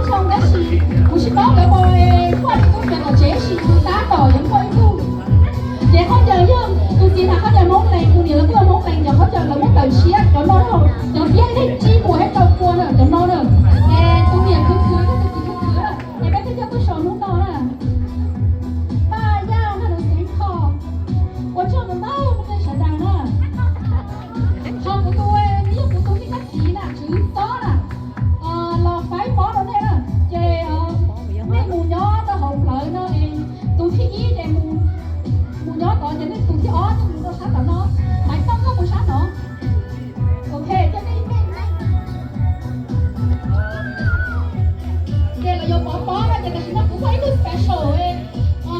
Zoo tab sis kuv tsis paub nkawd puas muaj ib tug nyob tom tsev, tab sis tus tab tom yuav muaj ib tug. Ces khaub ncaws yog tus txiv hnav khaub ncaws Hmoob Lees, tus niam los kuj Hmoob Lees, cov khaub ncaws lawv muab tawm siab, cov no, cov thiab nej tsib puas thiab rau pua na, cov no na. Ces tus niam khwv khwv, tus txiv khwv khwv, ces peb thiaj coj tuaj so hnub no na. Paj Yaj Naj Nus Xeev Kho, ua tsaug ntau ntau rau nej sawv daws na. Qhov kuv tus, yog kuv tus me kab txiv na, Tswv Xob na, los faib pob rau nej na. Ces nej mus nyob rau hauv plawv no, tus thib ib ces mus nyob tod, ces nej tus thib ob nej mus rau sab tom no, Maiv Tooj koj mus sab no. Ok, ces nej, ces lawv yuav pov pob na, ces tam sim no kuv muaj ib tug special,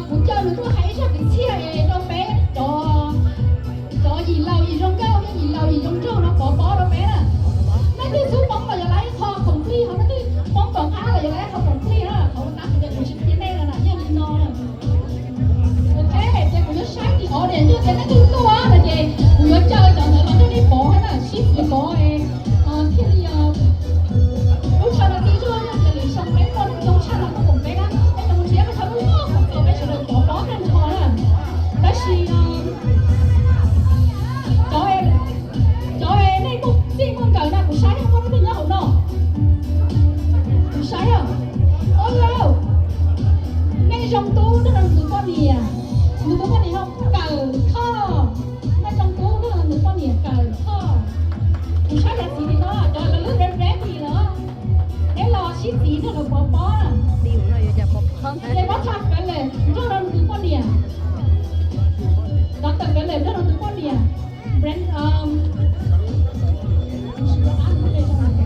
kuv caw nws tuaj hais ib zaj kwv txhiaj rau peb cov, cov yim laus yim zoo nkauj thiab yim laus yim zoo nraug no pov pob rau peb na. Nej twg xub poob los yuav laib qho complete, ho nej twg poob tom qab los yuav laib qho complete na. Qhov uas tab kuv tias kuv tsis qhia nej no na, yog li no na. Ok, ces kuv yuav saib tis ov diam, yog tias nej twg tuaj no ces kuv yuav caw cov ntawd los nrog nej pov na, sib txiv pov thiaj li lub tshav no tib zog, yog tias lwm xyoo peb muaj neeg coob tshaj no tuaj koom peb na, peb yuav mus nrhiav peb tshav lub loj kom txaus peb sawv daws pov pob tag nrho na. Tab sis cov, cov nej muaj txij muaj nkawm na, kuv saib yog muaj leej twg nyob hauv no. Kuv saib os. Ov, nej Zoo Tub nrog rau nws tus poj niam, nws tus poj niam ho Kawm Thoj. Nej Zoo Tub nrog rau nws poj niam Kawm Thoj. Kuv saib yav txiv li no cov lawv lub red red lawm, neb los sib txiv nrog lawv pov pob. Ces Mob Thas Felipe nrog rau nws tus poj niam, Doctor Felipe nrog rau nws tus poj niam.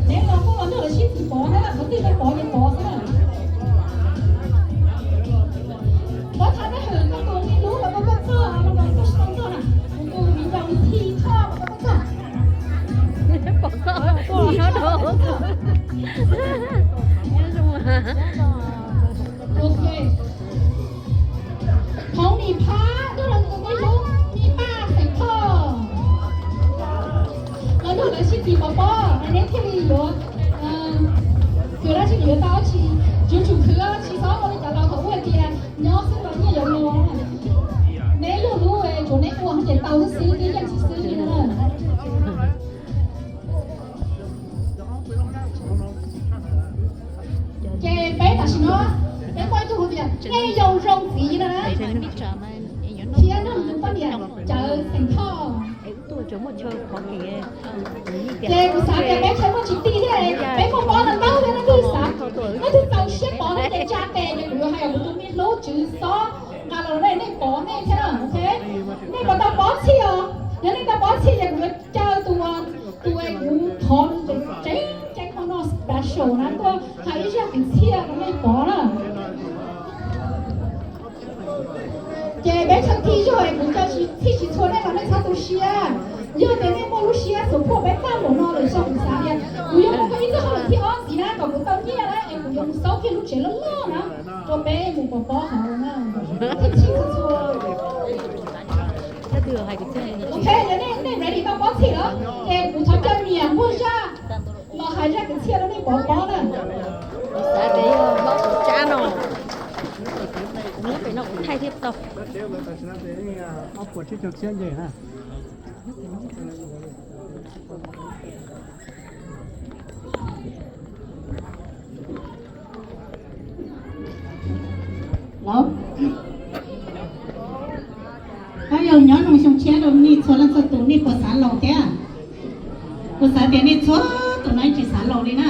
Neb los kuj los nrog lawv sib txiv pov na, qhov twg lawv pov ces pov xwb na. Mob Thas Felipe, koj tus me hlub los koj txog, los koj tsis tau txog na, kuv tus viv ncaus Thi Thoj los koj txog. Pov koj, Thi Thoj los koj txog. Ok. Hmoob Nis Phab nrog rau tus me hlub Mib Paj Xeem Thoj, los nrog lawv sib txiv pov pob, neb thiaj li yuav, yuav dab tsi yuav tau dab tsi, yuav tsum khwv tsis txhob ua li cov laus thaum ub hais tias nyob xwb los nyiaj yuav los. Neb yog lub tsuav neb ua ces tau xwb xwb, neb yeej tsis xwb li no na. Ces peb tam sim no peb muaj ib tug hu tias Neb Yoo Zoo Txiv no na, thiab nrog nws tus poj niam Cawv Xeem Thoj. Ces kuv xav tias peb tseem muaj tsis tij thiab, peb muaj pob ntau ntau thiab, nej twg xav, nej twg txaus siab pov no ces tsa tes, ces kuv yuav hais kuv tus me hlub Tswv Xob nqa los rau nej pov nej thiab na, ok. Nej puas tau pob txhij os? Yog nej tau pob txhij ces kuv yuav caw tus, tus uas kuv thov nws tseem ceeb, ceeb no special na tuaj hais ib zaj kwv txhiaj rau nej pov na. Ces peb txhawb thij zog es kuv caw txhij tsis txhua nej los nej txhob tu siab. Yog tias nej muaj lub siab support peb tag npaum no lawm xyoo kuv xav tias kuv yuav mus ua ib tug hauj lwm thib ob ntxiv na kom kuv tau nyiaj na es kuv yuav mus xauj kiag lub tsev loj loj na rau peb mus pov pob hauv na. Thij txhij txhua txhua. Ok, yog nej ready tau pob txhij lawm ces kuv thov caw niam npuag zaj los hais zaj kwv txhiaj rau nej pov pob na. Xav tias yog hlob kuv tsab no, kuv nyob pem no kuv thaij thiab tau. Los, koj yog nyob noo xyoo tshiab rau nej txhua leej txhua tus, nej puas xav laus thiab? Kuv xav tias nej txhua tus no tsis xav laus li na.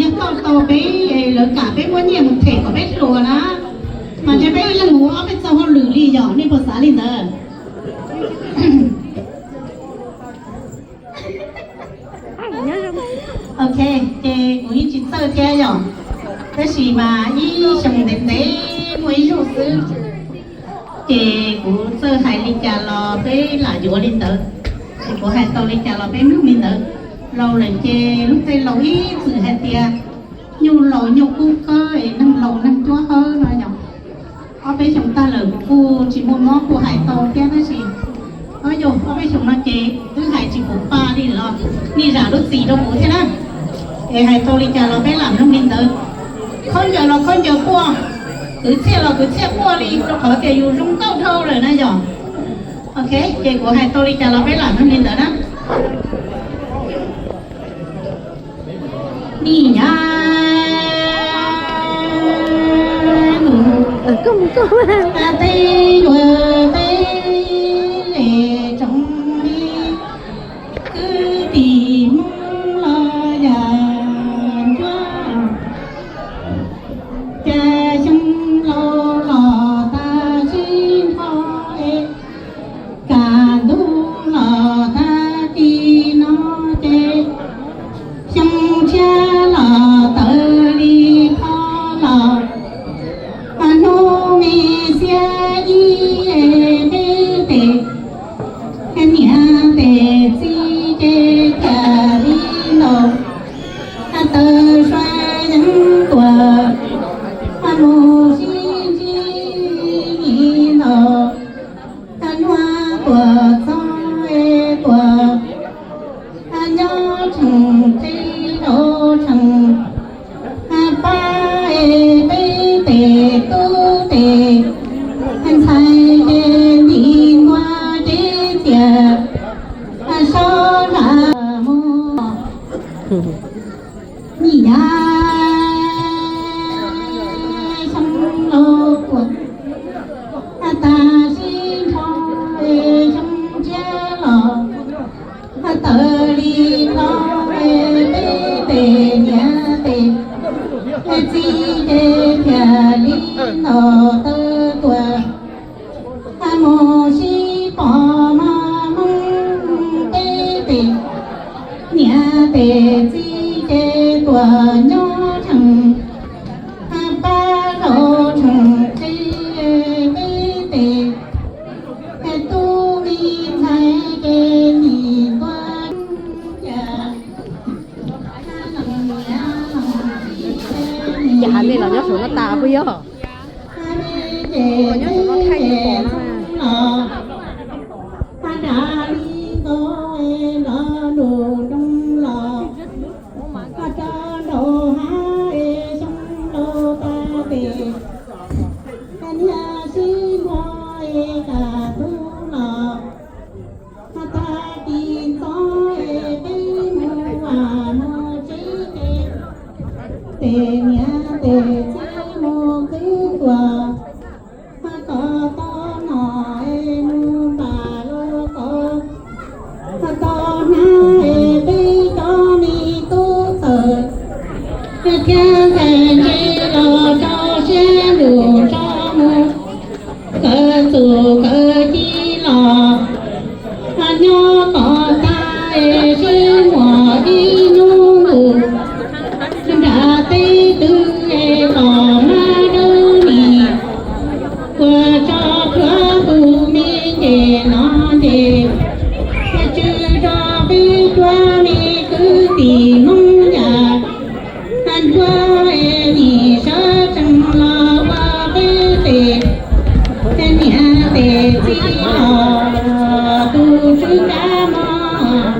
Yog koj tau peb, lawv kam peb muab nyiaj mus them kom peb hluas na, mas ntshe peb ib leeg mus ua ob peb txoj hauj lwm li yom, nej puas xav li ntawd? Ok, ces kuv yeej tsis txawj thiab yom, tab sis mas ib xyoo ntev ntev muaj ib zaug xwb, ces kuv txawj hais li cas los peb lam yuav li ntawd, ces kuv hais tau li cas los peb mloog li ntawd. Laus lawm ces lub caij laus ib txwm hais tias nyuj laus nyuj kub khawb es neeg laus neeg cuab khawb no yom. Ob peb xyoos tag lawm kuv kuj tsis muaj mob kuj hais tau thiab tab sis ob yog ob peb xyoos no ces twb hais tsis pum pa li los nej zam lub txim rau kuv thiab na. Es hais tau li cas los peb lam mloog li ntawd. Khaub ncaws los khaub ncaws quaj, kwv txhiaj los kwv txhiaj quaj li, rau qhov tias yus zoo nkauj dhau lawm na yom. Ok, ces kuv hais tau li cas los peb lam nug li ntawd na. Nim nyab nus, peb yuav peb le tsoom me kwv tij Hmoob los yog Ncuab, cas xyoo laus los tag sib nrho es, kaj ntug los tag kis no ces, xyoo tshiab los tawm li thoj los, hnub me xiab ib peb tes, niam tes txiv ces cas li no, taw sua yeeb tuaj, mus sib ntsib li no, nuav tuaj txog es tuaj nyob tseem tsev rau tseem pab es peb tes tub tes ntxhais ces ntim ntua ces txias saub zam mus. Nim nyab xyoo laus tuaj, tag sib nrho xyoo tshiab los, tawm li no peb tes niam tes txiv ces thiaj li no taw tuaj, mus sib pom mog Hmoob peb tes niam tes txiv ces tuaj nyob tseem pab rau tseem tsev peb tes tub me ntxhais ces ntim ntua cas Ces hav li los nyob saum no tas puas yog? Nyob saum no thaij tsis pom na. Tag kis ntxov es peb mus ua mus tsev, tes niam tes txiv mus kwv tuaj, koj tau nom es mus npam los koj, koj tau hnab es peb cov me tub txawm, thiab ntxhais ntse los rau siab ntuj tso mus, kawg txuj kawg ci los nyob tom tag es sib muaj ib hnub ntuj, nram teb twg es kom mab dawb nim, kuas tso plhuav tus me ces no ces, tswj rau peb cuab me kwv tij Hmoob yam, Ncuab es nim sawv tsees los ua peb tes, niam tes txiv los tus tswv kav mog.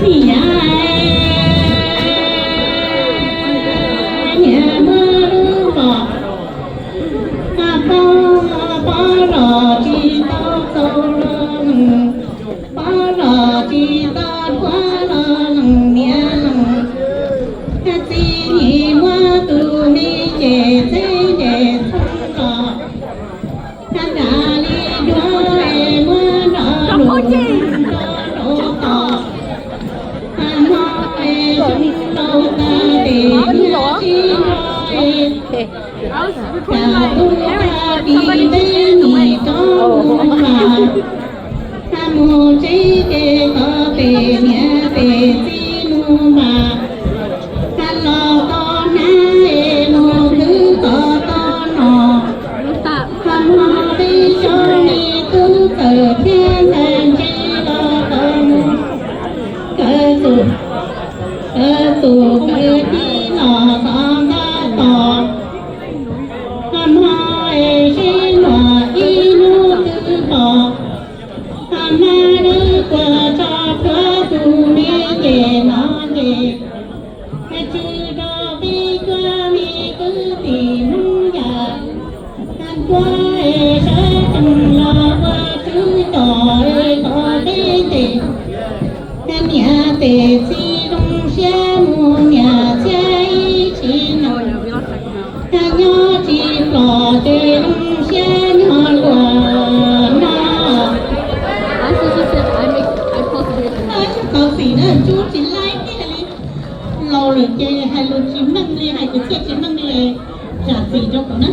Nim nyab, niam muab lub los, pob los tsis tau txaus los, pob los tsis tau dhuav los, niam txiv nim muab tus me ces txeb ces txhob los, nram li duav es muab nrov lus nrov rau tom, hmo es zoo rau tag tes niam txiv nrog es, kam tub tag kis peb nim rov mus npam, mus tsev ces tau tes niam tes txiv mus npam, los tau hnab es mus kwv tau tau nom, hmo peb cov me tub txawm thiab ntxhais ntse los tau mus, kawg txuj, kawg txuj kawg ci los tau ntab tom, hmo Hais tswv rau peb cov me kwv tij Hmoob yam, hais npuab es sawv tsees los ua tswv tos es tos peb tes. Hais niam tes txiv zoo siab mus niam txiv ib tsis nyob, hais nyob tsis plos ces zoo siab nyob luag no. Txhob txhob xim na, Ntsuab tsis laib kiag li. Laus lawm ces hais lus tsis meej li, hais kwv txhiaj tsis meej li, zam txim rau kuv na.